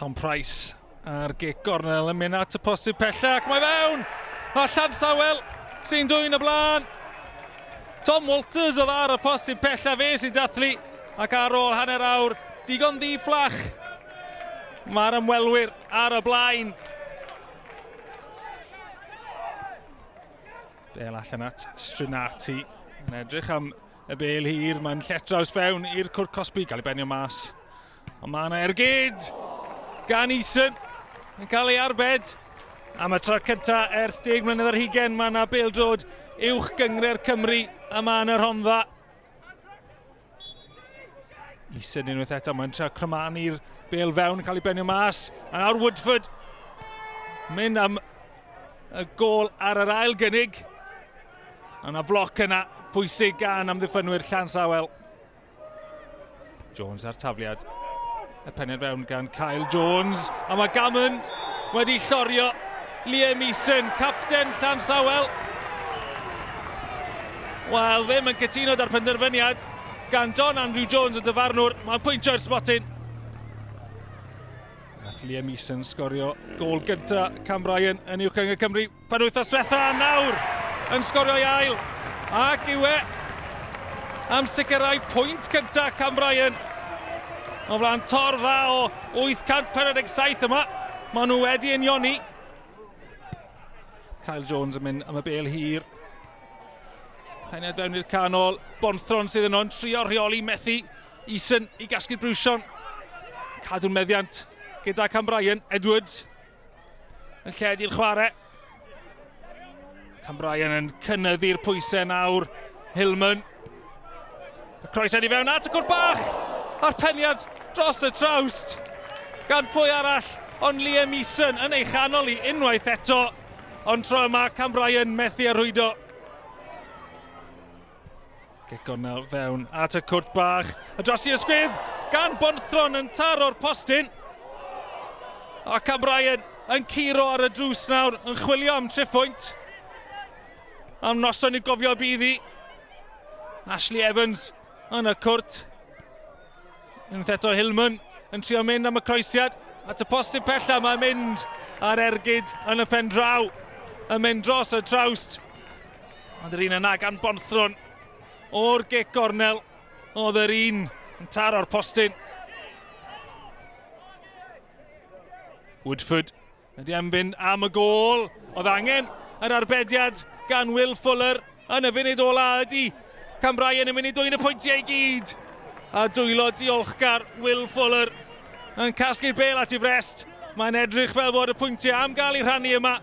Tom Price a'r gic gornel yn mynd at y postyn pella ac mae fewn! A Llansawel sy'n dwyn y blaen. Tom Walters oedd ar y postyn pella fe sy'n dathlu ac ar ôl hanner awr digon ddi-fflach mae'r ymwelwyr ar y blaen. Bel allan at Strinati yn edrych am y bel hir, mae'n lletraws fewn i'r cwrt cosbi, gael ei benio mas. Ond mae yna ergyd gan Eason yn cael ei arbed. Am y tro cyntaf ers 10 mlynedd ar hugen, mae yna bêl-droed uwch gyngre'r Cymru yma yn y Rhondda. Eason unwaith eto, mae'n trio crymanu'r bel fewn, cael ei benio mas. A nawr Woodford mynd am y gol ar yr ail gynnig. Yna floc yna, pwysig gan amddiffynwyr Llansawel. Jones ar tafliad. Y peniad fewn gan Kyle Jones. A mae Gammond wedi llorio Liam Eason, capten Llansawel. Wel, ddim yn cytuno da'r penderfyniad gan John Andrew Jones y dyfarnwr. Mae'n pwyntio i'r smotyn. Nath Liam Eason sgorio gol gynta Cam Bryan yn uwch Gynghrair Cymru Penwythnos diwetha nawr yn sgorio i ail ac yw e am sicrhau pwynt cynta Cam Bryan o flaen torfa o 847 yma. Maen nhw wedi unioni. Kyle Jones yn mynd am y bel hir. Peniad fewn i'r canol. Bonthron sydd yno'n trio rheoli methu. Eason i gasglu'r briwsion. Cadw'n meddiant gyda Cam Bryan. Edwards yn lled i'r chwarae. Cam Bryan yn cynyddu'r pwysau nawr. Hillman. Y croesiad i fewn at y cwrt bach. A'r peniad dros y trawst. Gan pwy arall, ond Liam Eason yn ei chanol i unwaith eto. Ond tro yma, Cam Bryan methu a rhwydo. Gic gornel fewn at y cwrt bach. A dros i ysgwydd gan Bonthron yn taro'r postyn. A Cam Bryan yn curo ar y drws nawr, yn chwilio am triphwynt. Am noson i gofio bydd hi. Ashley Evans yn y cwrt. Unwaith eto Hillman yn trio mynd am y croesiad. At y postyn pella mae'n mynd ar ergyd yn y pen draw. Yn mynd dros y trawst. Ond yr un yna gan Bonthron o'r gic gornel oedd yr un yn taro'r postyn. Woodford ydy am fynd am y gôl. Oedd angen yr arbediad gan Will Fuller yn y funud ola ydy. Cam Bryan yn mynd i dwyn y pwyntiau i gyd. A dwylo diolchgar Will Fuller yn casglu'r bel at ei frest. Mae'n edrych fel bod y pwyntiau am gael eu rhannu yma.